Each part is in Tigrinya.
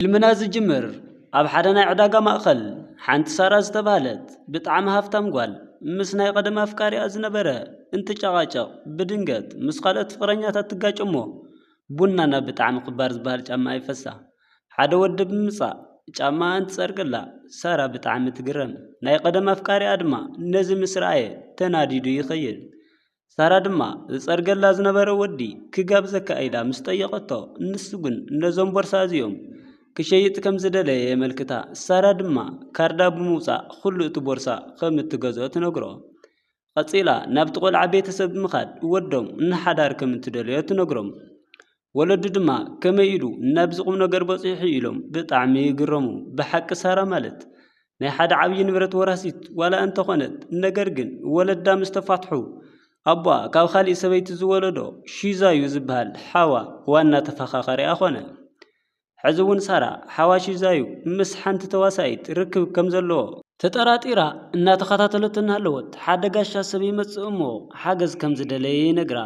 ፊልምና ዝጅምር ኣብ ሓደ ናይ ዕዳጋ ማእኸል፣ ሓንቲ ሳራ ዝተባህለት ብጣዕሚ ሃፍታም ጓል ምስ ናይ ቀደም ኣፍቃሪኣ ዝነበረ እንትጨቓጨቕ፣ ብድንገት ምስ ካልኦት ፍቕረኛታት ትጋጭ እሞ፣ ቡናና ብጣዕሚ ክባር ዝበሃል ጫማ ይፈሳ። ሓደ ወዲ ብምምጻእ ጫማኣ እንትጸርገላ፣ ሳራ ብጣዕሚ ትግረም። ናይ ቀደም ኣፍቃሪኣ ድማ ነዚ ምስ ረኣየ ተናዲዱ ይኸይድ። ሳራ ድማ ዝጸርገላ ዝነበረ ወዲ ክጋብዘካ ኢላ ምስ ጠየቐቶ፣ ንሱ ግን ነዞም ቦርሳ እዚኦም ክሸይጥ ከም ዝደለየ የመልክታ። ሳራ ድማ ካርዳ ብምውጻእ ኩሉ እቲ ቦርሳ ከም እትገዝኦ ትነግሮ። ቀጺላ ናብቲ ቆልዓ ቤተሰብ ብምኻድ ወዶም ንሓዳር ከም እትደልዮ ትነግሮም። ወለዱ ድማ ከመይ ኢሉ ናብዚ ቁም ነገር በጺሑ ኢሎም ብጣዕሚ ይግረሙ። ብሓቂ ሳራ ማለት ናይ ሓደ ዓብዪ ንብረት ወራሲት ዋላ እንተኾነት፣ ነገር ግን ወለዳ ምስ ተፋትሑ ኣቦኣ ካብ ካሊእ ሰበይቲ ዝወለዶ ሺዛዩ ዝበሃል ሓዋ ዋና ተፈኻኻሪኣ ኾነ። ሕዚ እውን ሳራ ሓዋ ሺዛዩ ምስ ሓንቲ ተዋሳኢት ርክብ ከም ዘለዎ ተጠራጢራ እናተኸታተለቶ እናሃለወት፣ ሓደ ጋሻ ሰብ ይመጽእ እሞ ሓገዝ ከም ዝደለየ ይነግራ።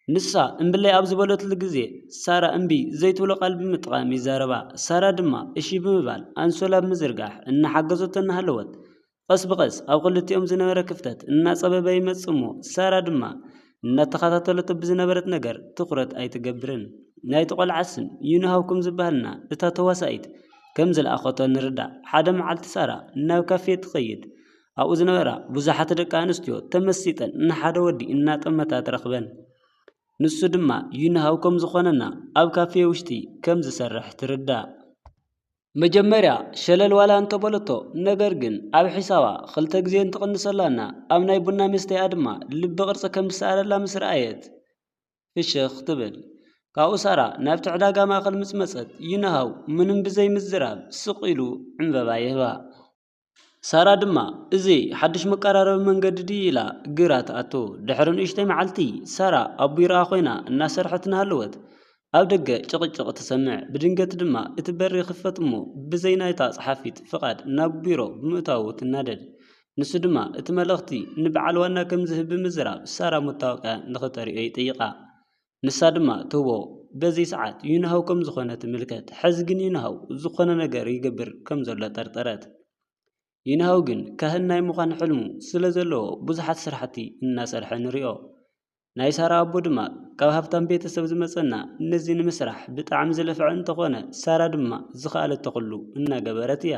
ንሳ እምብለይ ኣብ ዝበለትሉ ግዜ፣ ሳራ እምቢ ዘይትብሎ ቃል ብምጥቃም ይዛረባ። ሳራ ድማ እሺ ብምባል ኣንሶላ ብምዝርጋሕ እናሓገዘቶ እናሃለወት፣ ቀስ ብቐስ ኣብ ክልቲኦም ዝነበረ ክፍተት እናጸበበ ይመጽእ እሞ፣ ሳራ ድማ እናተኸታተለቶ ብዝነበረት ነገር ትኹረት ኣይትገብርን። ናይቲ ቆልዓ ስም ዩንሃው ከም ዝበሃልና፣ እታ ተዋሳኢት ከም ዝለኣኸቶ ንርዳእ። ሓደ መዓልቲ ሳራ ናብ ካፌ ትኸይድ። ኣብኡ ዝነበራ ብዙሓት ደቂ ኣንስትዮ ተመሲጠን ንሓደ ወዲ እናጠመታ ትረኽበን። ንሱ ድማ ዩንሃው ከም ዝኾነና ኣብ ካፌ ውሽጢ ከም ዝሰርሕ ትርዳእ። መጀመርያ ሸለል ዋላ እንተበለቶ፣ ነገር ግን ኣብ ሒሳባ ክልተ ግዜ እንትቕንሰላና፣ ኣብ ናይ ቡና መስተይኣ ድማ ልቢ ቅርጺ ከም ዝሰኣለላ ምስ ረኣየት ፍሽኽ ትብል። ካብኡ ሳራ ናብቲ ዕዳጋ ማእከል ምስ መጸት፣ ዩንሃው ምንም ብዘይ ምዝራብ ስቕ ኢሉ ዕምበባ ይህባ። ሳራ ድማ፣ "እዚ ሓድሽ መቀራረቢ መንገዲ ድዩ?" ኢላ ግራ ትኣቱ። ድሕሪ ንእሽተይ መዓልቲ፣ ሳራ ኣብ ቢሮኣ ኮይና እናሰርሐት እናሃለወት፣ ኣብ ደገ ጭቕጭቕ ትሰምዕ። ብድንገት ድማ እቲ በሪ ይኽፈት እሞ፣ ብዘይ ናይታ ጸሓፊት ፍቓድ ናብ ቢሮ ብምእታዉ ትናደድ። ንሱ ድማ እቲ መልእኽቲ ንበዓል ዋና ከም ዝህብ ብምዝራብ፣ ሳራ መታወቅያ ንኽተርእዮ ይጥይቓ። ንሳ ድማ ትህቦ። በዚ ሰዓት ዩንሃው ከም ዝኾነ ትምልከት። ሕዚ ግን ዩንሃው ዝኾነ ነገር ይገብር ከም ዘሎ ጠርጠረት። ዩንሃው ግን ካህን ናይ ምዃን ሕልሙ ስለ ዘለዎ ብዙሓት ስራሕቲ እናሰርሐ ንሪኦ። ናይ ሳራ ኣቦ ድማ ካብ ሃብታም ቤተሰብ ዝመጸና ነዚ ንምስራሕ ብጣዕሚ ዝለፍዐ እንተኾነ፣ ሳራ ድማ ዝኸኣለቶ ኩሉ እናገበረት እያ።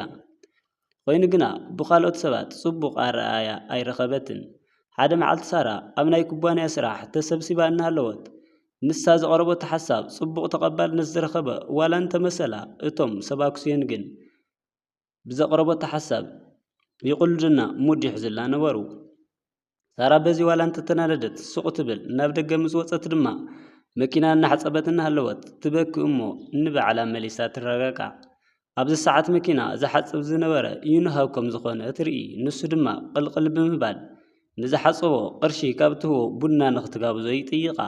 ኮይኑ ግና ብኻልኦት ሰባት ጽቡቕ ኣረኣእያ ኣይረኸበትን። ሓደ መዓልቲ ሳራ ኣብ ናይ ኩባንያ ስራሕ ተሰብሲባ እናሃለወት፣ ንሳ ዘቕረበቶ ሓሳብ ጽቡቕ ተቐባልነት ዝረኸበ ዋላ እንተመሰላ፣ እቶም ሰብ ኣክስዮን ግን ብዘቕረበቶ ሓሳብ ይቕልዱና ሙድ ይሕዙላ ነበሩ። ሳራ በዚ ዋላ እንተተናደደት፣ ስቕ ትብል፣ ናብ ደገ ምስ ወጸት ድማ መኪና እናሓጸበት እናሃለወት ትበኪ እሞ፣ ንባዕላ መሊሳ ትረጋጋዕ። ኣብዚ ሰዓት መኪና ዝሓጽብ ዝነበረ ዩንሃው ከም ዝኾነ ትርኢ። ንሱ ድማ ቅልቕል ብምባል ንዝሓጸቦ ቅርሺ ካብ ትህቦ ቡና ንኽትጋብዞ ይጥይቓ።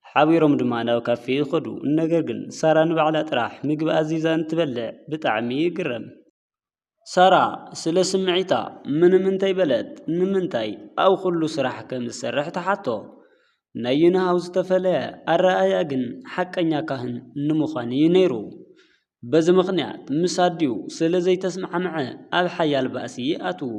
ሓቢሮም ድማ ናብ ካፌ ይኸዱ። ነገር ግን ሳራ ንባዕላ ጥራሕ ምግቢ ኣዚዛ እንትበልዕ ብጣዕሚ ይግረም። ሳራ ስለ ስምዒታ ምንም እንተይበለት፣ ንምንታይ ኣብ ኩሉ ስራሕ ከም ዝሰርሕ ትሓቶ። ናይ ዩንሃው ዝተፈለየ ኣረኣእያ ግን ሓቀኛ ካህን ንምዃን እዩ ነይሩ። በዚ ምኽንያት ምስ ኣዲኡ ስለ ዘይተስማዕምዐ ኣብ ሓያል ባእሲ ይኣትዉ።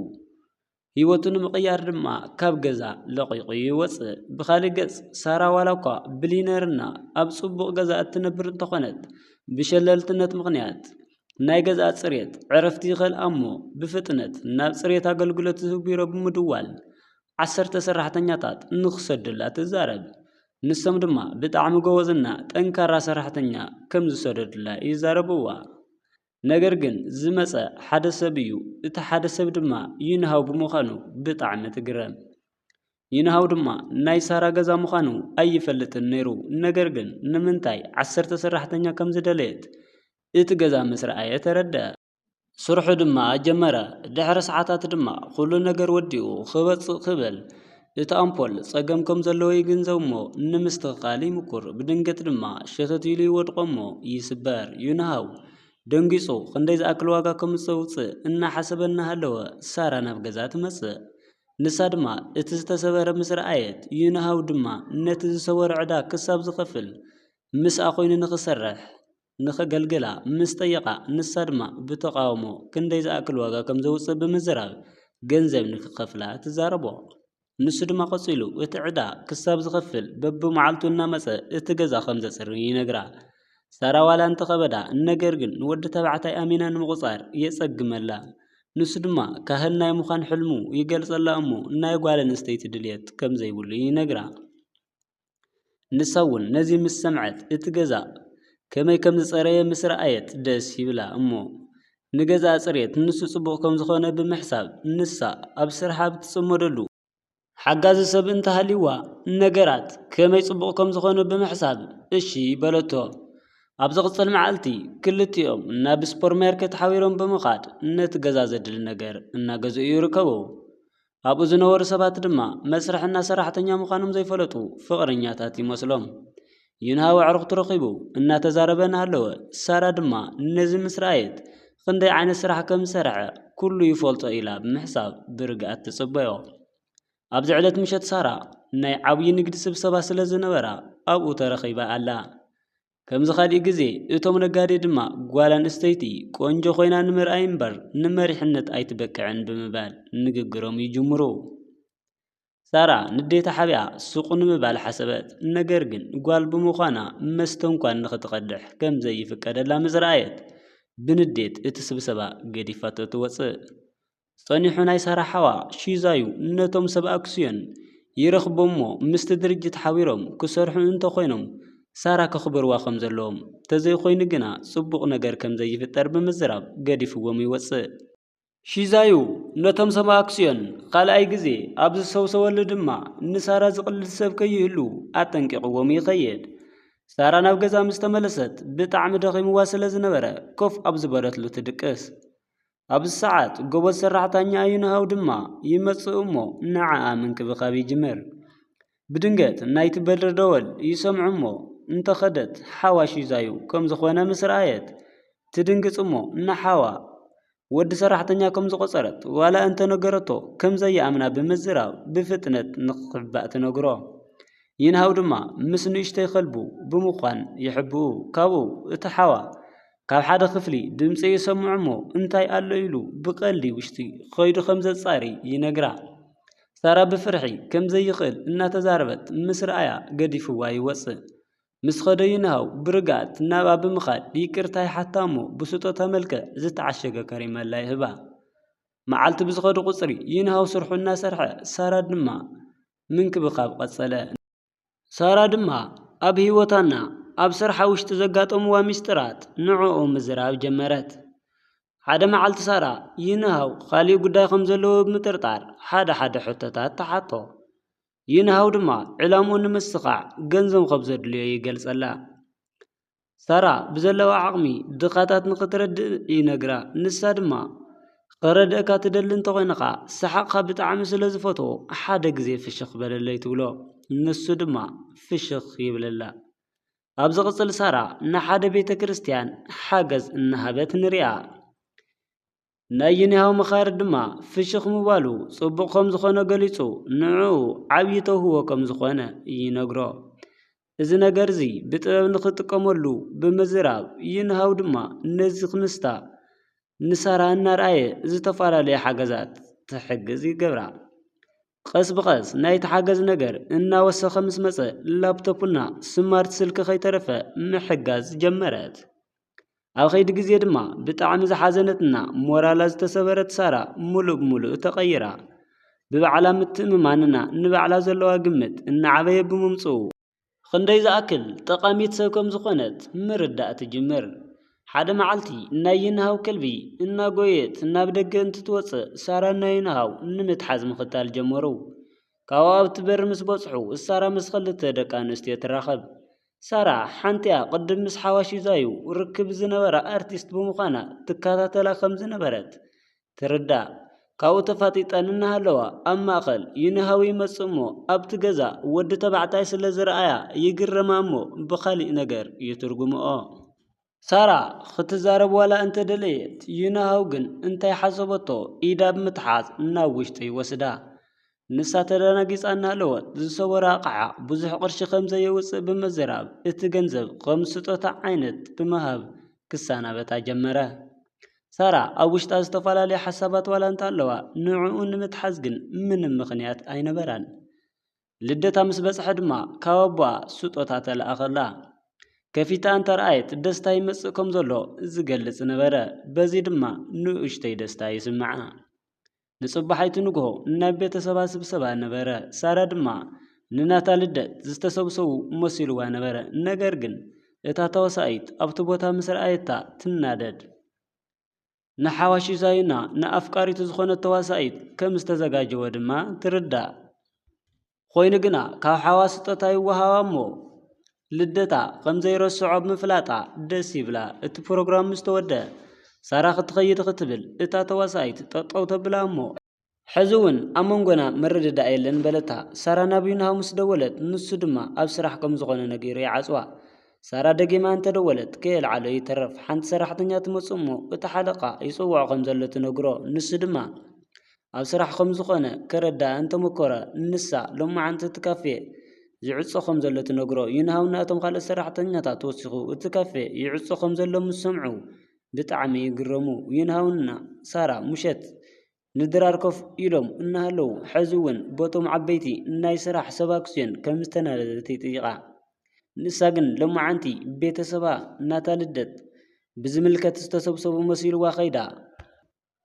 ህይወቱ ንምቕያር ድማ ካብ ገዛ ለቒቑ ይወጽእ። ብኻልእ ገጽ፣ ሳራ ዋላ እኳ ብሊነርና ኣብ ጽቡቕ ገዛ እትነብር እንተኾነት፣ ብሸለልትነት ምኽንያት ናይ ገዛ ጽሬት ዕረፍቲ ይኸልኣ እሞ፣ ብፍጥነት ናብ ጽሬት ኣገልግሎት ዝህብ ቢሮ ብምድዋል፣ ዓሰርተ ሰራሕተኛታት ንኽሰዱላ ትዛረብ። ንሶም ድማ ብጣዕሚ ጎበዝና ጠንካራ ሰራሕተኛ ከም ዝሰደዱላ ይዛረብዋ። ነገር ግን ዝመጸ ሓደ ሰብ እዩ። እቲ ሓደ ሰብ ድማ ዩንሃው ብምዃኑ ብጣዕሚ ትግረም። ዩንሃው ድማ ናይ ሳራ ገዛ ምዃኑ ኣይፈልጥን ነይሩ። ነገር ግን ንምንታይ ዓሰርተ ሰራሕተኛ ከም ዝደለየት እቲ ገዛ ምስ ረኣየ ተረድአ። ስርሑ ድማ ጀመረ። ድሕሪ ሰዓታት ድማ ኩሉ ነገር ወዲኡ ክወጽእ ክብል፣ እቲ ኣምፖል ጸገም ከም ዘለዎ ይግንዘብ እሞ፣ ንምስትኽኻል ይምኩር። ብድንገት ድማ ሸተት ኢሉ ይወድቆ እሞ ይስበር። ዩንሃው ደንጊጹ ክንደይ ዝኣክል ዋጋ ከም ዘውጽእ እናሓሰበ እናሃለወ፣ ሳራ ናብ ገዛ ትመጽእ። ንሳ ድማ እቲ ዝተሰበረ ምስ ረኣየት፣ ዩንሃው ድማ ነቲ ዝሰበሮ ዕዳ ክሳብ ዝኸፍል ምስኣ ኮይኑ ንኽሰርሕ ንኸገልግላ ምስ ጠየቓ፣ ንሳ ድማ ብተቓውሞ ክንደይ ዝኣክል ዋጋ ከም ዘውጽእ ብምዝራብ ገንዘብ ንክኸፍላ ትዛረቦ። ንሱ ድማ ቀጺሉ፣ እቲ ዕዳ ክሳብ ዝኸፍል በብመዓልቱ እናመጸ እቲ ገዛ ከም ዘጽሪ ይነግራ። ሳራ ዋላ እንተኸበዳ፣ ነገር ግን ንወዲ ተባዕታይ ኣሚና ንምቑጻር የጸግመላ። ንሱ ድማ ካህን ናይ ምዃን ሕልሙ ይገልጸላ እሞ ናይ ጓል ኣንስተይቲ ድልየት ከም ዘይብሉ ይነግራ። ንሳ እውን ነዚ ምስ ሰምዐት እቲ ገዛ ከመይ ከም ዝጸረየ ምስ ረኣየት ደስ ይብላ እሞ ንገዛ ጽሬት ንሱ ጽቡቕ ከም ዝኾነ ብምሕሳብ ንሳ ኣብ ስርሓ ብትጽመደሉ ሓጋዚ ሰብ እንተሃልይዋ ነገራት ከመይ ጽቡቕ ከም ዝኾነ ብምሕሳብ እሺ በለቶ። ኣብ ዝቕጽል መዓልቲ ክልቲኦም ናብ ሱፐርማርኬት ሓቢሮም ብምኻድ ነቲ ገዛ ዘድሊ ነገር እናገዝኡ ይርከቡ። ኣብኡ ዝነበሩ ሰባት ድማ መስርሕና ሰራሕተኛ ምዃኖም ዘይፈለጡ ፍቕረኛታት ይመስሎም። ዩንሃው ኣዕሩኽቱ ረኺቡ እናተዛረበ እናሃለወ ሳራ ድማ ነዚ ምስ ረኣየት ክንደይ ዓይነት ስራሕ ከም ዝሰርሐ ኩሉ ይፈልጦ ኢላ ብምሕሳብ ብርግኣት ትጽበዮ። ኣብዚ ዕለት ምሸት ሳራ ናይ ዓብዪ ንግዲ ስብሰባ ስለ ዝነበራ ኣብኡ ተረኺባ ኣላ። ከምዚ ካሊእ ግዜ እቶም ነጋዴ ድማ ጓል ኣንስተይቲ ቆንጆ ኮይና ንምርኣይ እምበር ንመሪሕነት ኣይትበቅዕን ብምባል ንግግሮም ይጅምሩ። ሳራ ንዴታ ሓቢኣ ሱቕ ንምባል ሓሰበት። ነገር ግን ጓል ብምዃና መስተንኳን ንኽትቐድሕ ከም ዘይፍቀደላ ምስ ረኣየት ብንዴት እቲ ስብሰባ ገዲፋቶ ትወጽእ። ጸኒሑ ናይ ሳራ ሓዋ ሺዛዩ ነቶም ሰብ ኣክስዮን ይረኽቦ እሞ ምስቲ ድርጅት ሓቢሮም ክሰርሑ እንተኾይኖም ሳራ ከኽብርዋ ከም ዘለዎም፣ ተዘይኮይኑ ግና ጽቡቕ ነገር ከም ዘይፍጠር ብምዝራብ ገዲፍዎም ይወጽእ። ሺዛዩ ነቶም ሰብ ኣክስዮን ካልኣይ ግዜ ኣብ ዝሰውሰወሉ ድማ ንሳራ ዝቕልድ ሰብ ከይህሉ ኣጠንቂቕዎም ይኸይድ። ሳራ ናብ ገዛ ምስ ተመለሰት ብጣዕሚ ደኺምዋ ስለ ዝነበረ ኮፍ ኣብ ዝበለትሉ ትድቅስ። ኣብዚ ሰዓት ጎበዝ ሰራሕተኛ ዩንሃው ድማ ይመጽእ እሞ ንዓኣ ምንክብኻብ ይጅምር። ብድንገት ናይቲ በሪ ደወል ይሰምዑ እሞ እንተኸደት ሓዋ ሺዛዩ ከም ዝኾነ ምስ ረኣየት ትድንግጽ እሞ ንሓዋ ወዲ ሰራሕተኛ ከም ዝቖጸረት ዋላ እንተነገረቶ ከም ዘይኣምና ብምዝራብ ብፍጥነት ንኽሕባእ ትነግሮ። ይንሃው ድማ ምስ ንእሽተይ ከልቡ ብምዃን ይሕብኡ። ካብኡ እቲ ሓዋ ካብ ሓደ ክፍሊ ድምጺ ይሰምዑ እሞ እንታይ ኣሎ ኢሉ ብቐልዲ ውሽጢ ኸይዱ ከም ዘጻሪ ይነግራ። ሳራ ብፍርሒ ከም ዘይኽእል እናተዛረበት ምስ ረኣያ ገዲፍዋ ይወጽእ። ምስ ኸደ ይንሃው ብርግኣት ናብኣ ብምኻድ ይቅርታ ይሓታ እሞ ብስጦታ መልክዕ ዝተዓሸገ ከሪመላ ይህባ። መዓልቲ ብዝኸዱ ቁጽሪ ይንሃው ስርሑ እናሰርሐ ሳራ ድማ ምንክብኻብ ቀጸለ። ሳራ ድማ ኣብ ህይወታና ኣብ ስርሓ ውሽጢ ዘጋጠምዋ ሚስጥራት ንዕኡ ምዝራብ ጀመረት። ሓደ መዓልቲ ሳራ ይንሃው ካሊእ ጉዳይ ከም ዘለዎ ብምጥርጣር ሓደ ሓደ ሕቶታት ተሓቶ። ይንሃው ድማ ዕላምኡ ንምስኻዕ ገንዘብ ከም ዘድልዮ ይገልጸላ። ሳራ ብዘለዋ ዓቕሚ ድኻታት ንኽትረድእ ይነግራ። ንሳ ድማ "ክረድእካ ትደሊ እንተኾይንኻ ሰሓቕኻ ብጣዕሚ ስለ ዝፈትዎ ሓደ ግዜ ፍሽኽ በለለይ" ትብሎ። ንሱ ድማ ፍሽኽ ይብለላ። ኣብ ዝቕጽል ሳራ ንሓደ ቤተ ክርስቲያን ሓገዝ እናሃበት ንሪኣ። ናይ ይንሃው መኻሪ ድማ ፍሽኽ ምባሉ ጽቡቕ ከም ዝኾነ ገሊጹ ንዕኡ ዓብዪ ተውህቦ ከም ዝኾነ ይነግሮ። እዚ ነገር እዚ ብጥበብ ንኽጥቀመሉ ብምዝራብ ይንሃው ድማ ነዚ ክንስታ ንሳራ እናርኣየ ዝተፈላለየ ሓገዛት ትሕግዝ ይገብራ። ቀስ ብቐስ ናይቲ ሓገዝ ነገር እናወሰኸ ምስ መጸ ላፕቶፕና ስማርት ስልኪ ከይተረፈ ምሕጋዝ ጀመረት። ኣብ ኸይዲ ግዜ ድማ ብጣዕሚ ዝሓዘነትና ሞራላ ዝተሰበረት ሳራ ሙሉእ ብሙሉእ ተቐይራ። ብባዕላ ምትእምማንና ንባዕላ ዘለዋ ግምት እናዓበየ ብምምፅኡ ክንደይ ዝኣክል ጠቓሚት ሰብ ከም ዝኾነት ምርዳእ ትጅምር። ሓደ መዓልቲ ናይ ይንሃው ከልቢ እናጎየት ናብ ደገ እንትትወፅእ ሳራን ናይ ይንሃው ንምትሓዝ ምኽታል ጀመሩ። ካብኡ ኣብቲ በሪ ምስ በፅሑ ሳራ ምስ ኽልተ ደቂ ኣንስትዮ ትራኸብ። ሳራ ሓንቲኣ ቅድም ምስ ሓዋሽ ዛዩ ርክብ ዝነበራ ኣርቲስት ብምዃና ትከታተላ ከም ዝነበረት ትርዳእ። ካብኡ ተፋጢጠን እናሃለዋ ኣብ ማእኸል ይንሃው ይመፅእ እሞ ኣብቲ ገዛ ወዲ ተባዕታይ ስለ ዝረኣያ ይግረማ እሞ ብኻሊእ ነገር ይትርጉምኦ። ሳራ ክትዛረብ ዋላ እንተደለየት ይንሃው ግን እንታይ ሓሰበቶ ኢዳ ብምትሓዝ ናብ ውሽጢ ይወስዳ። ንሳ ተደናጊጻ እናሃለወት፣ ዝሰወረ ኣቕሓ ብዙሕ ቅርሺ ከም ዘየውጽእ ብምዝራብ፣ እቲ ገንዘብ ከም ስጦታ ዓይነት ብምሃብ ክሰናበታ ጀመረ። ሳራ ኣብ ውሽጣ ዝተፈላለዩ ሓሳባት ዋላ እንተኣለዋ፣ ንዕኡ ንምትሓዝ ግን ምንም ምኽንያት ኣይነበራን። ልደታ ምስ በጽሐ ድማ ካብ ኣቦኣ ስጦታ ተለኣኸላ። ከፊታ እንተረኣየት ደስታ ይመጽእ ከም ዘሎ ዝገልጽ ነበረ። በዚ ድማ ንእሽተይ ደስታ ይስምዓ። ንጽባሒቱ ንግሆ ናብ ቤተሰባ ስብሰባ ነበረ። ሳራ ድማ ንናታ ልደት ዝተሰብሰቡ መሲልዋ ነበረ። ነገር ግን እታ ተዋሳኢት ኣብቲ ቦታ ምስ ረኣየታ ትናደድ። ንሓዋሺ ዛዩና ንኣፍቃሪቱ ዝኾነት ተዋሳኢት ከም ዝተዘጋጀወ ድማ ትርዳእ። ኮይኑ ግና ካብ ሓዋ ስጦታ ይወሃባ እሞ ልደታ ከም ዘይረስዖ ብምፍላጣ ደስ ይብላ። እቲ ፕሮግራም ምስ ተወደ ሳራ ክትኸይድ ክትብል እታ ተዋሳኢት ጠጠው ተብላ እሞ ሕዚ እውን ኣብ መንጎና ምርድዳእ የለን በለታ። ሳራ ናብ ዩንሃው ምስ ደወለት ንሱ ድማ ኣብ ስራሕ ከም ዝኾነ ነጊሩ ይዓጽዋ። ሳራ ደጊማ እንተደወለት ከየልዓሎ ይተርፍ። ሓንቲ ሰራሕተኛ ትመጽእ እሞ እቲ ሓለቓ ይጽውዖ ከም ዘሎ ትነግሮ። ንሱ ድማ ኣብ ስራሕ ከም ዝኾነ ከረድኣ እንተመኮረ ንሳ ሎማዓንቲ እቲ ካፌ ይዕጾ ከም ዘሎ ትነግሮ። ዩንሃው ናቶም ካልኦት ሰራሕተኛታት ተወሲኹ እቲ ካፌ ይዕጾ ከም ዘሎ ምስ ሰምዑ ብጣዕሚ ይግረሙ። ዩንሃውና ሳራ ምሸት ንድራር ኮፍ ኢሎም እናሃለዉ ሕዚ እውን በቶም ዓበይቲ ናይ ስራሕ ሰብ ኣክስዮን ከም ዝተናደደት ይጥይቓ። ንሳ ግን ሎማዓንቲ ቤተሰባ ናታ ልደት ብዝምልከት ዝተሰብሰቡ መሲልዋ ከይዳ።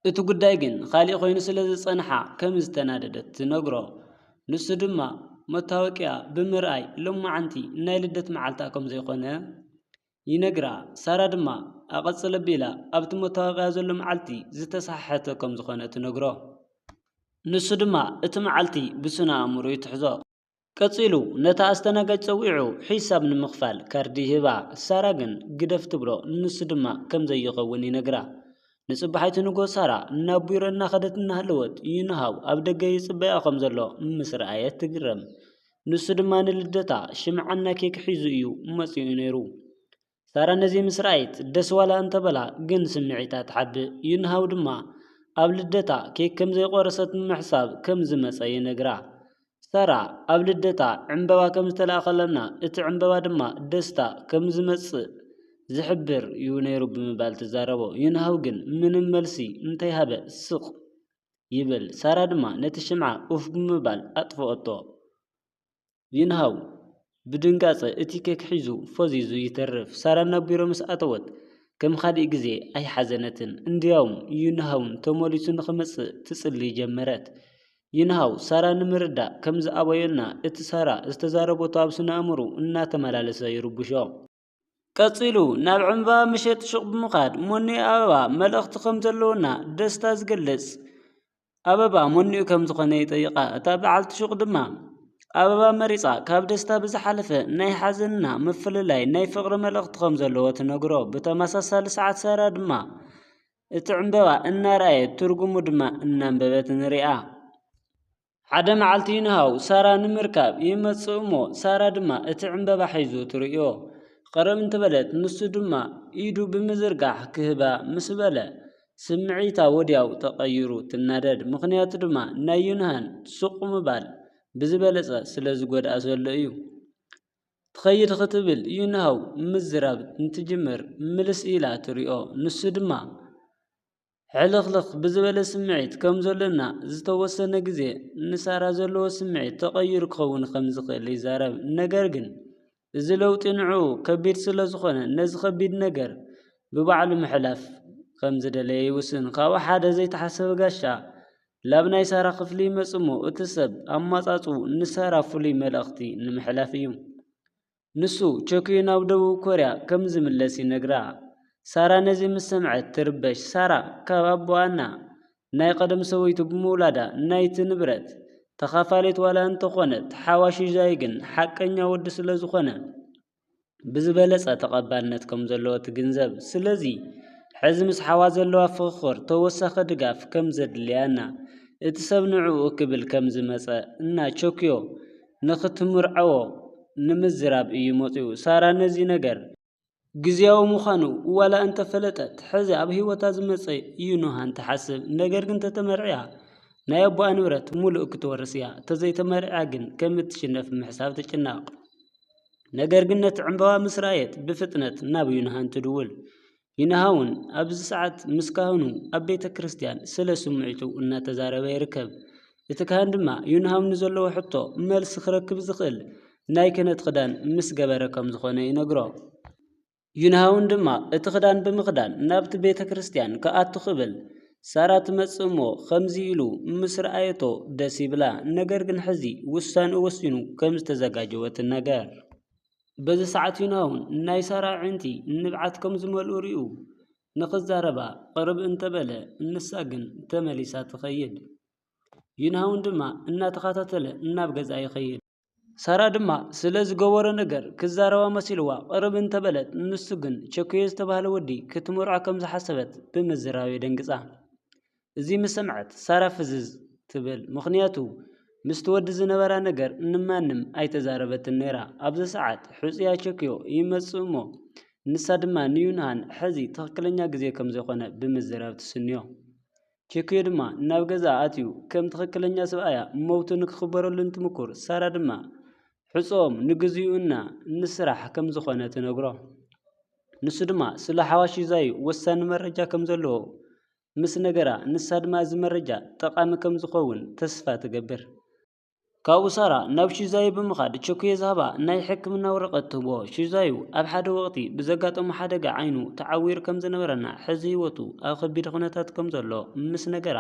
እቲ ጉዳይ ግን ካሊእ ኮይኑ ስለ ዝጸንሓ ከም ዝተናደደት ትነግሮ። ንሱ ድማ መታወቂያ ብምርኣይ ሎማዓንቲ ናይ ልደት መዓልታ ከም ዘይኮነ ይነግራ። ሳራ ድማ ኣቐጽል ኣቢላ ኣብቲ መታወቂያ ዘሎ መዓልቲ ዝተሰሓሐተ ከም ዝኾነ ትነግሮ። ንሱ ድማ እቲ መዓልቲ ብስነ ኣእምሮ ይትሕዞ። ቀጺሉ ነታ ኣስተናጋጅ ጸዊዑ ሒሳብ ንምኽፋል ካርዲ ይህባ። ሳራ ግን ግደፍ ትብሎ፣ ንሱ ድማ ከም ዘይኸውን ይነግራ። ንጽባሒቱ ንግሆ ሳራ ናብ ቢሮ እናኸደት እናሃለወት ዩንሃው ኣብ ደገ ይጽበያ ከም ዘሎ ምስ ረኣየት ትግረም። ንሱ ድማ ንልደታ ሽምዓና ኬክ ሒዙ እዩ መጺኡ ነይሩ። ሳራ ነዚ ምስ ረኣየት ደስ ዋላ እንተበላ ግን ስምዒታ ትሓብእ። ዩንሃው ድማ ኣብ ልደታ ኬክ ከም ዘይቆረሰት ንምሕሳብ ከም ዝመጸ ይነግራ። ሳራ ኣብ ልደታ ዕምበባ ከም ዝተለኣኸላና እቲ ዕምበባ ድማ ደስታ ከም ዝመጽእ ዝሕብር እዩ ነይሩ ብምባል ትዛረቦ። ዩንሃው ግን ምንም መልሲ እንተይሃበ ስቕ ይብል። ሳራ ድማ ነቲ ሽምዓ ኡፍ ብምባል ኣጥፍኦቶ። ዩንሃው ብድንጋጸ እቲ ኬክ ሒዙ ፈዚዙ ይተርፍ። ሳራ ናብ ቢሮ ምስ ኣተወት ከም ካልእ ግዜ ኣይሓዘነትን። እንድያውም ዩንሃውን ተመሊሱ ንኽመጽእ ትጽሊ ጀመረት። ዩንሃው ሳራ ንምርዳእ ከም ዝኣበዮና እቲ ሳራ ዝተዛረበቶ ኣብ ስነ ኣእምሩ እናተመላለሰ ይርብሾ። ቀጺሉ ናብ ዕምበባ መሸጢ ሹቕ ብምኻድ ሞኒ ኣበባ መልእኽቲ ከም ዘለዎና ደስታ ዝገልጽ ኣበባ ሞኒኡ ከም ዝኾነ ይጠይቓ። እታ በዓልቲ ሹቕ ድማ ኣበባ መሪጻ ካብ ደስታ ብዝሓለፈ ናይ ሓዘንና ምፍልላይ ናይ ፍቕሪ መልእኽቲ ከም ዘለዎ ትነግሮ። ብተመሳሳሊ ሰዓት ሳራ ድማ እቲ ዕምበባ እናረኣየት ትርጉሙ ድማ እናንበበት ንሪኣ። ሓደ መዓልቲ ዩንሃው ሳራ ንምርካብ ይመጽእ እሞ ሳራ ድማ እቲ ዕምበባ ሒዙ ትርእዮ። ቅርብ እንትበለት ንሱ ድማ ኢዱ ብምዝርጋሕ ክህባ ምስ በለ ስምዒታ ወዲያው ተቐይሩ ትናደድ። ምኽንያቱ ድማ ናይ ዩንሃን ስቕ ምባል ብዝበለጸ ስለ ዝጎድኣ ዘሎ እዩ። ትኸይድ ክትብል ዩንሃው ምዝራብ እንትጅምር ምልስ ኢላ ትሪኦ። ንሱ ድማ ሕልኽልኽ ብዝበለ ስምዒት ከም ዘሎና ዝተወሰነ ግዜ ንሳራ ዘለዎ ስምዒት ተቐይሩ ክኸውን ከም ዝኽእል ይዛረብ። ነገር ግን እዚ ለውጢ ንዕኡ ከቢድ ስለ ዝኾነ ነዚ ከቢድ ነገር ብባዕሉ ምሕላፍ ከም ዝደለየ ይውስን። ካብኡ ሓደ ዘይተሓሰበ ጋሻ ላብ ናይ ሳራ ክፍሊ ይመጽእ እሞ እቲ ሰብ ኣማጻጽኡ ንሳራ ፍሉይ መልእኽቲ ንምሕላፍ እዩ። ንሱ ቸክዩ ናብ ደቡብ ኮርያ ከም ዝምለስ ይነግራ። ሳራ ነዚ ምስ ሰምዐት ትርበሽ። ሳራ ካብ ኣቦኣና ናይ ቀደም ሰበይቱ ብምውላዳ ናይቲ ንብረት ተኻፋሊት ዋላ እንተኾነት ሓዋሺ ዛይ ግን ሓቀኛ ወዲ ስለ ዝኾነ ብዝበለጸ ተቐባልነት ከም ዘለዎ ትግንዘብ። ስለዚ ሕዚ ምስ ሓዋ ዘለዋ ፍኽኽር ተወሳኺ ድጋፍ ከም ዘድልያና እቲ ሰብ ንዕኡ ክብል ከም ዝመጸ እና ቸክዮ ንኽትምርዐዎ ንምዝራብ እዩ መጺኡ። ሳራ ነዚ ነገር ግዝያዊ ምዃኑ ዋላ እንተፈለጠት፣ ሕዚ ኣብ ህይወታ ዝመጸ ዩኖሃን ትሓስብ። ነገር ግን ተተመርዕያ ናይ ኣቦኣ ንብረት ሙሉእ ክትወርስ እያ፣ ተዘይተመርዕያ ግን ከም እትሽነፍ ምሕሳብ ትጭነቕ። ነገር ግን ነቲ ዕምባባ ምስ ረኣየት ብፍጥነት ናብ ዩንሃን ትድውል። ዩንሃውን ኣብዚ ሰዓት ምስ ካህኑ ኣብ ቤተ ክርስቲያን ስለ ስምዒቱ እናተዛረበ ይርከብ። እቲ ካህን ድማ ዩንሃው ንዘለዎ ሕቶ መልሲ ክረክብ ዝኽእል ናይ ክህነት ክዳን ምስ ገበረ ከም ዝኾነ ይነግሮ። ዩንሃውን ድማ እቲ ክዳን ብምኽዳን ናብቲ ቤተ ክርስቲያን ክኣቱ ክብል ሳራ ትመጽእ እሞ ከምዚ ኢሉ ምስ ረኣየቶ ደስ ይብላ። ነገር ግን ሕዚ ውሳንኡ ወሲኑ ከም ዝተዘጋጀወ ትነገር። በዚ ሰዓት ዩንሃውን ናይ ሳራ ኣዒንቲ ንብዓት ከም ዝመልኡ ርእዩ ንኽዛረባ ቅርብ እንተበለ ንሳ ግን ተመሊሳ ትኸይድ። ዩንሃውን ድማ እናተኸታተለ ናብ ገዛ ይኸይድ። ሳራ ድማ ስለ ዝገበሮ ነገር ክዛረባ መሲልዋ ቅርብ እንተበለት፣ ንሱ ግን ቸኩዮ ዝተባህለ ወዲ ክትምርዖ ከም ዝሓሰበት ብምዝራብ የደንግጻ። እዚ ምስ ሰምዐት ሳራ ፍዝዝ ትብል፣ ምኽንያቱ ምስቲ ወዲ ዝነበራ ነገር ንማንም ኣይተዛረበትን ነይራ። ኣብዚ ሰዓት ሕጹያ ቸኩዮ ይመጽእ እሞ ንሳ ድማ ንዩንሃን ሕዚ ትኽክለኛ ግዜ ከም ዘይኮነ ብምዝራብ ትስንዮ። ቸኩዮ ድማ ናብ ገዛ ኣትዩ ከም ትኽክለኛ ሰብኣያ መብቱ ንክኽበረሉ እንትምኩር፣ ሳራ ድማ ሕጾኦም ንግዚኡ እና ንስራሕ ከም ዝኾነ ትነግሮ። ንሱ ድማ ስለ ሓዋሽ ዛዩ ወሳኒ መረጃ ከም ዘለዎ ምስ ነገራ፣ ንሳ ድማ እዚ መረጃ ጠቓሚ ከም ዝኸውን ተስፋ ትገብር። ካብኡ ሳራ ናብ ሺዛዩ ብምኻድ ቸኩዮ ዝሃባ ናይ ሕክምና ወረቐት ትህቦ። ሺዛዩ ኣብ ሓደ ወቕቲ ብዘጋጠሞ ሓደጋ ዓይኑ ተዓዊሩ ከም ዝነበረና ሕዚ ህይወቱ ኣብ ከቢድ ኩነታት ከም ዘሎ ምስ ነገራ፣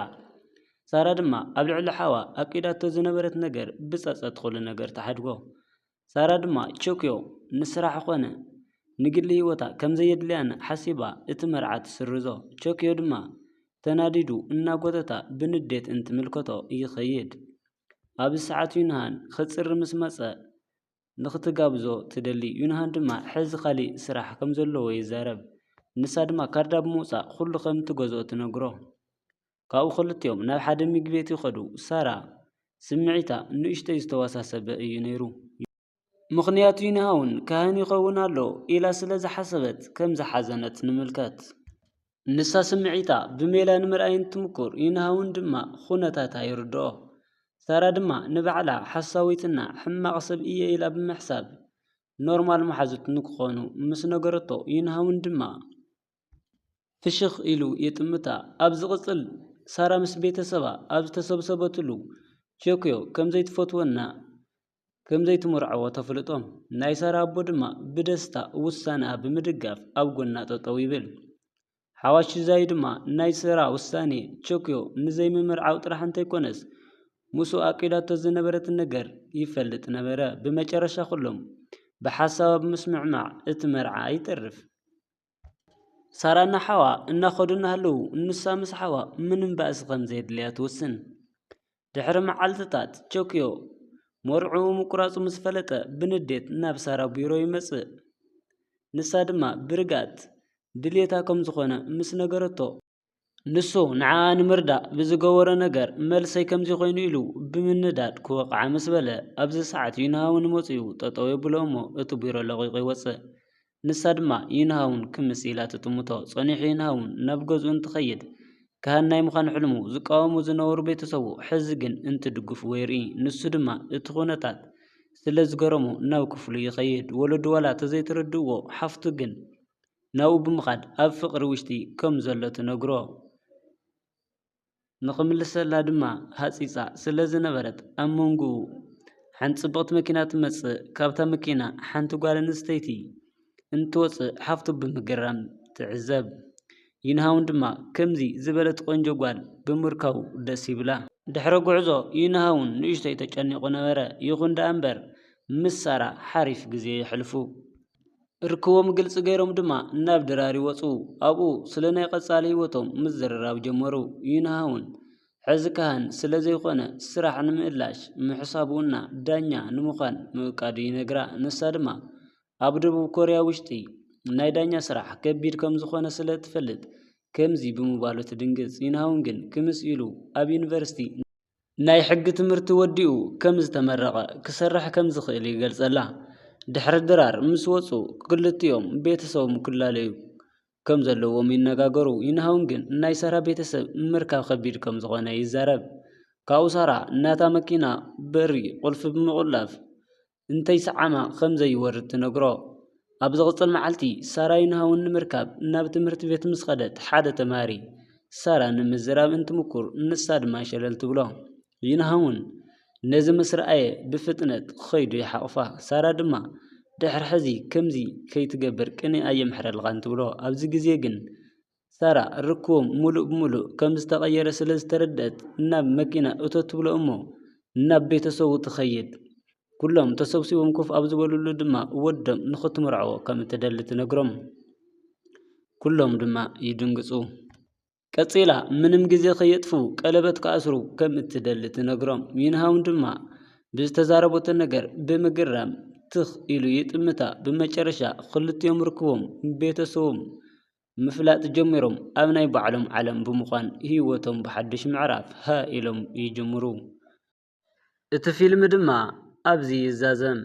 ሳራ ድማ ኣብ ልዕሊ ሓዋ ኣቂዳቶ ዝነበረት ነገር ብጸጸት ኩሉ ነገር ትሓድጎ። ሳራ ድማ ቸኩዮ ንስራሕ ኾነ ንግሊ ህይወታ ከም ዘየድልያን ሓሲባ እቲ መርዓ ትስርዞ። ቸኩዮ ድማ ተናዲዱ እናጎተታ ብንዴት እንትምልከቶ ይኸይድ። ኣብዚ ሰዓት ዩንሃን ክጽሪ ምስ መጸ ንኽትጋብዞ ትደሊ። ዩንሃን ድማ ሕዚ ካሊእ ስራሕ ከም ዘለዎ ይዛረብ። ንሳ ድማ ካርዳ ብምውጻእ ኩሉ ከም ትገዝኦ ትነግሮ። ካብኡ ክልቲኦም ናብ ሓደ ምግቢ ቤት ይኸዱ። ሳራ ስምዒታ ንእሽተይ ዝተወሳሰበ እዩ ነይሩ። ምኽንያቱ ዩንሃውን ካህን ይኸውን ኣሎ ኢላ ስለ ዝሓሰበት ከም ዝሓዘነት ንምልከት። ንሳ ስምዒታ ብሜላ ንምርኣይ እንትምኩር፣ ዩንሃውን ድማ ኩነታታ ይርድኦ። ሳራ ድማ ንባዕላ ሓሳዊትና ሕማቕ ሰብ እየ ኢላ ብምሕሳብ ኖርማል መሓዙት ንክኾኑ ምስ ነገረቶ፣ ዩንሃውን ድማ ፍሽኽ ኢሉ ይጥምታ። ኣብ ዝቕጽል ሳራ ምስ ቤተሰባ ኣብ ዝተሰብሰበትሉ ቸኩዮ ከም ዘይትፈትወና ከም ዘይትምርዐዎ ተፍልጦም። ናይ ሳራ ኣቦ ድማ ብደስታ ውሳነኣ ብምድጋፍ ኣብ ጎና ጠጠው ይብል። ሓዋሽ ዛዩ ድማ ናይ ሳራ ውሳኔ ቸኩዮ ንዘይምምርዓው ጥራሕ እንተይኮነስ ምስኡ ኣቂዳቶ ዝነበረት ነገር ይፈልጥ ነበረ። ብመጨረሻ ኩሎም ብሓሳብ ኣብ ምስምዕማዕ እቲ መርዓ ይጠርፍ። ሳራ እና ሓዋ እናኸዱ እናሃለዉ ንሳ ምስ ሓዋ ምንም ባእሲ ከም ዘየድልያ ትውስን። ድሕሪ መዓልትታት ቸኩዮ መርዕኡ ምቁራጹ ምስ ፈለጠ ብንዴት ናብ ሳራ ቢሮ ይመጽእ። ንሳ ድማ ብርግኣት ድልየታ ከም ዝኾነ ምስ ነገረቶ፣ ንሱ ንዓኣ ንምርዳእ ብዝገበሮ ነገር መልሰይ ከምዚ ኮይኑ ኢሉ ብምንዳድ ክወቕዓ ምስ በለ፣ ኣብዚ ሰዓት ዩንሃውን መጺኡ ጠጠው የብሎ እሞ እቲ ቢሮ ለቒቑ ይወጽእ። ንሳ ድማ ዩንሃውን ክምስ ኢላ ትጥምቶ። ጸኒሑ ዩንሃውን ናብ ገዝኡ እንትኸይድ፣ ካህን ናይ ምዃን ሕልሙ ዝቃወሙ ዝነበሩ ቤተሰቡ ሕዚ ግን እንትድግፍዎ የርኢ። ንሱ ድማ እቲ ኩነታት ስለ ዝገረሞ ናብ ክፍሉ ይኸይድ። ወለዱ ዋላ ተዘይተረድእዎ፣ ሓፍቱ ግን ናብኡ ብምኻድ ኣብ ፍቕሪ ውሽጢ ከም ዘሎ ትነግሮ። ንኽምልሰላ ድማ ሃጺጻ ስለ ዝነበረት፣ ኣብ መንጎኡ ሓንቲ ጽብቕቲ መኪና ትመጽእ። ካብታ መኪና ሓንቲ ጓል ኣንስተይቲ እንትወጽእ ሓፍቱ ብምግራም ትዕዘብ። ዩንሃውን ድማ ከምዚ ዝበለት ቆንጆ ጓል ብምርካቡ ደስ ይብላ። ድሕሪ ጉዕዞ ዩንሃውን ንእሽተይ ተጨኒቑ ነበረ። ይኹን ደኣ እምበር ምስ ሳራ ሓሪፍ ግዜ የሕልፉ። ርክቦም ግልጺ ገይሮም ድማ ናብ ድራር ይወጹ። ኣብኡ ስለ ናይ ቀጻሊ ህይወቶም ምዝርራብ ጀመሩ። ዩንሃውን ሕዚ ካህን ስለ ዘይኮነ ስራሕ ንምእላሽ ምሕሳቡና ዳኛ ንምዃን ምእቃዱ ይነግራ። ንሳ ድማ ኣብ ደቡብ ኮርያ ውሽጢ ናይ ዳኛ ስራሕ ከቢድ ከም ዝኾነ ስለ ትፈልጥ ከምዚ ብምባሉ ትድንግጽ። ዩንሃውን ግን ክምስ ኢሉ ኣብ ዩኒቨርሲቲ ናይ ሕጊ ትምህርቲ ወዲኡ ከም ዝተመረቐ ክሰርሕ ከም ዝኽእል ይገልጸላ። ድሕሪ ድራር ምስ ወጹ ክልቲኦም ቤተሰቦም ክላለዩ ከም ዘለዎም ይነጋገሩ። ዩንሃውን ግን ናይ ሳራ ቤተሰብ ምርካብ ከቢድ ከም ዝኾነ ይዛረብ። ካብኡ ሳራ ናታ መኪና በሪ ቁልፊ ብምቑላፍ እንተይሰዓማ ከም ዘይወርድ ትነግሮ። ኣብ ዝቕጽል መዓልቲ ሳራ ይንሃውን ንምርካብ ናብ ትምህርቲ ቤት ምስ ኸደት ሓደ ተማሪ ሳራ ንምዝራብ እንትምኩር ንሳ ድማ ሸለል ትብሎ። ይንሃውን ነዚ ምስ ረኣየ ብፍጥነት ኸይዱ ይሓቕፋ። ሳራ ድማ ድሕሪ ሕዚ ከምዚ ከይትገብር ቅንኢ ኣየምሕረልኻን ትብሎ። ኣብዚ ግዜ ግን ሳራ ርክቦም ሙሉእ ብሙሉእ ከም ዝተቐየረ ስለ ዝተረድአት ናብ መኪና እቶ ትብሎ እሞ ናብ ቤተሰቡ ትኸይድ። ኩሎም ተሰብሲቦም ኮፍ ኣብ ዝበሉሉ ድማ ወዶም ንኽትምርዕዎ ከም እትደሊ ትነግሮም። ኩሎም ድማ ይድንግጹ። ቀጺላ ምንም ግዜ ከየጥፉ ቀለበት ክኣስሩ ከም እትደሊ ትነግሮም። ይንሃውን ድማ ብዝተዛረበቶ ነገር ብምግራም ትኽ ኢሉ ይጥምታ። ብመጨረሻ ክልቲኦም ርክቦም ቤተሰቦም ምፍላጥ ጀሚሮም ኣብ ናይ ባዕሎም ዓለም ብምዃን ህይወቶም ብሓድሽ ምዕራፍ ሃ ኢሎም ይጅምሩ። እቲ ፊልም ድማ ኣብዚ ይዛዘም።